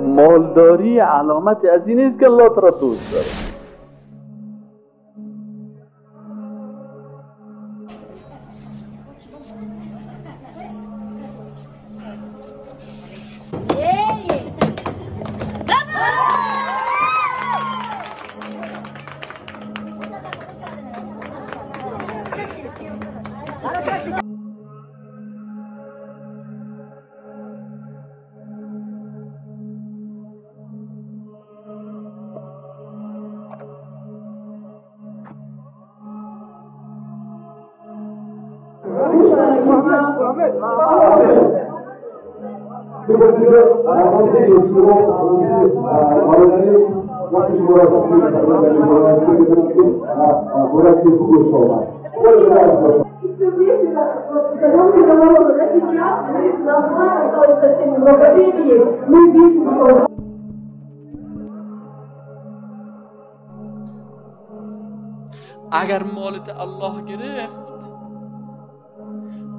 مالداری علامت از این نیست که الله تو را دوست داره. اگر مالت الله گرفت،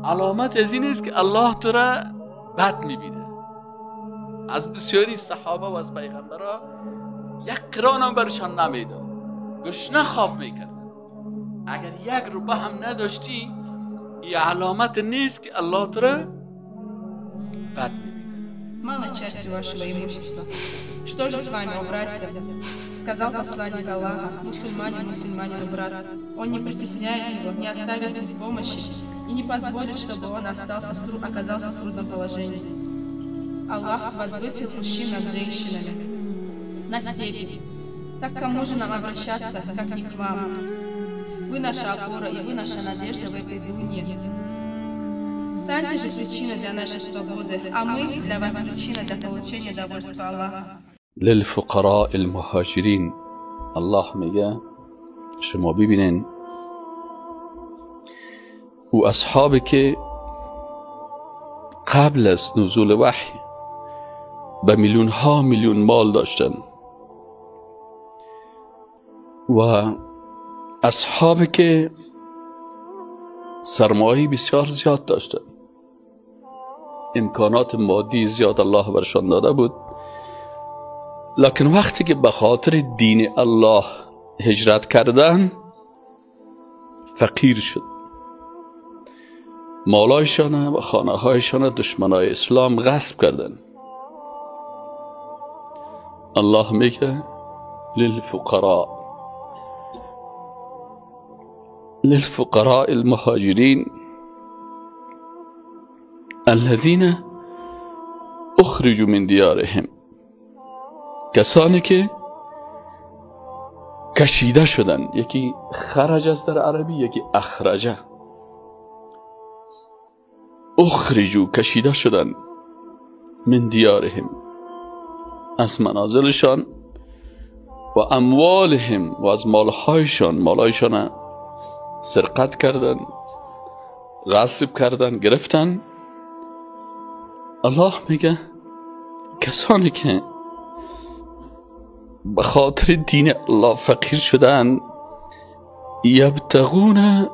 علامت از این است که الله تو را بد میبینه. از بسیاری صحابه و از پیغمبرها یک قران هم برشان نمیداد، گشنه خواب میکرد. اگر یک روپه هم نداشتی، یه علامت نیست که الله تو را بد میبینه. Мала часть вашего имущества. Что же с вами, о братья? Сказал посланник Аллаха: мусульманин мусульманину брат. Он не притесняет его, не оставит без помощи и не позволит, чтобы он оказался в трудном положении. Аллах возвысил мужчин над женщинами на степень. Так кому же нам обращаться, как не к вам? Вы наша опора и вы наша надежда в этой дуне. Станьте же причиной для нашей свободы, а мы для вас причина для получения довольства Аллаха. للفقراء المهاجرین. الله میگه شما ببینین او اصحابی که قبل از نزول وحی به میلیون ها میلیون مال داشتن و اصحابی که سرمایه بسیار زیاد داشتن، امکانات مادی زیاد الله برشان داده بود، لکن وقتی که به خاطر دین الله هجرت کردن فقیر شد. مالایشان و خانه هایشان دشمنای اسلام غصب کردن. الله میگه للفقراء، للفقراء المهاجرین الذين اخرجوا من دیارهم، کسانی که کشیده شدن. یکی خرج است در عربی، یکی اخرجه. اخرجوا کشیده شدن، من دیارهم از منازلشان، و اموالهم و از مالهایشان، مالهایشان سرقت کردن، غصب کردن، گرفتن. الله میگه کسانی که به خاطر دین الله فقیر شدن، یبتغون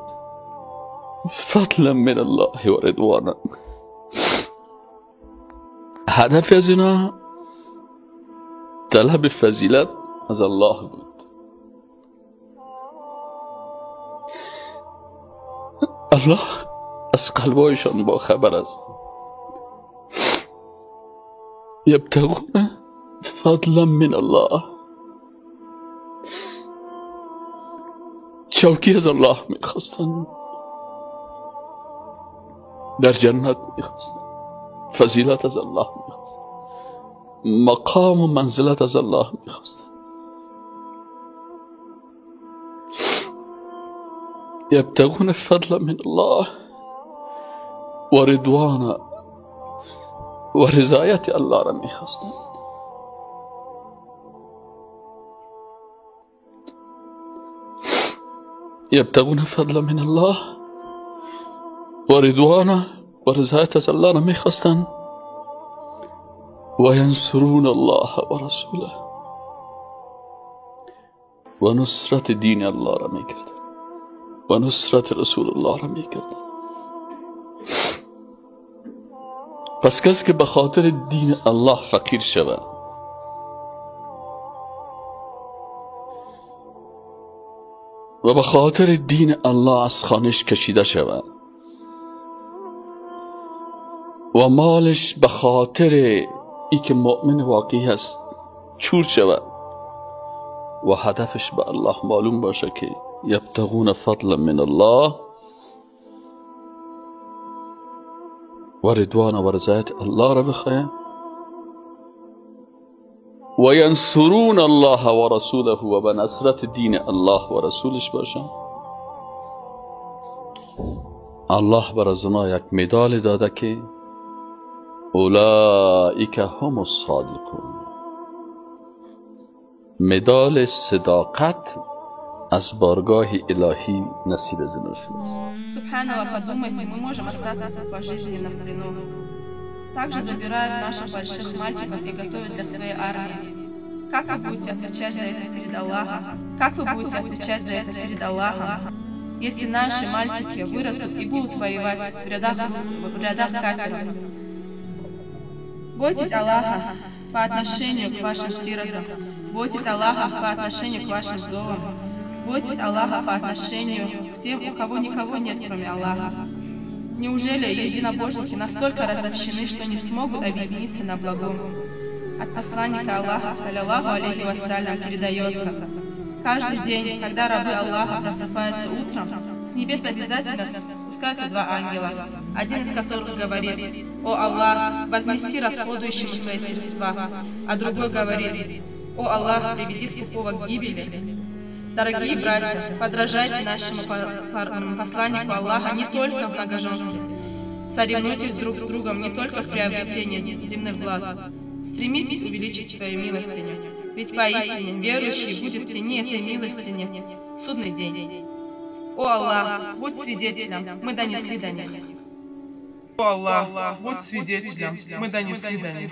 فضلا من الله و رضوانا. هدف از اینا طلب فضیلت از الله بود. الله از قلبایشان با خبر است. یبتغون فضلا من الله، چوکی از الله میخواستن، در جنت میخواستن، فضیلت از الله میخواستن، مقام و منزلت از الله میخواستن. یبتغون فضلا من الله و رضوانا، و رضایت الله را میخواستن. یبتغون فضلا من الله و رضوانا، و رضایت از الله را میخواستن. و ینصرون الله و رسوله، و نصرت دین الله را میکردن و نصرت رسول الله را میکردن. پس کسی که به خاطر دین الله فقیر شود، و به خاطر دین الله از خانش کشیده شود و مالش به خاطر ای که مؤمن واقعی هست چور شود و هدفش به الله معلوم باشه که یبتغون فضلا من الله و رضوان و رضایت الله را بخواهند و ینصرون الله و رسوله و به نصرت دین الله و رسولش باشن. الله بر از اونا یک مدال داده که اولئک هم الصادقون، مدال صداقت از بارگاه الهی نصیب از اینا شده. Субханаллах, подумайте, мы можем остаться пожизненно в плену. Также забирают наших больших мальчиков и готовят для своей армии. Как вы будете отвечать за это перед Аллахом? Как вы будете отвечать за это перед Аллахом? Если наши мальчики вырастут и будут воевать в рядах кафиров. Бойтесь Аллаха по отношению к вашим сиротам. Бойтесь Аллаха по отношению к вашим вдовам. Бойтесь Аллаха по отношению к тем, у кого никого нет, кроме Аллаха. Неужели единобожники настолько разобщены, что не смогут объединиться на благом? От посланника Аллаха, саллаллаху алейхи вассалям, передается: каждый день, когда рабы Аллаха просыпаются утром, с небес обязательно спускаются два ангела, один из которых говорит: «О Аллах, возмести расходующему свои средства», а другой говорит: «О Аллах, приведи скупого к гибели». Дорогие братья, подражайте нашему посланнику Аллаха не только в многоженстве. Соревнуйтесь друг с другом не только в приобретении земных благ. Стремитесь увеличить свою милостыню, ведь поистине верующий будет в тени этой милостыни в судный день. О Аллах, будь свидетелем, мы донесли до них. О Аллах, будь свидетелем, мы донесли до них.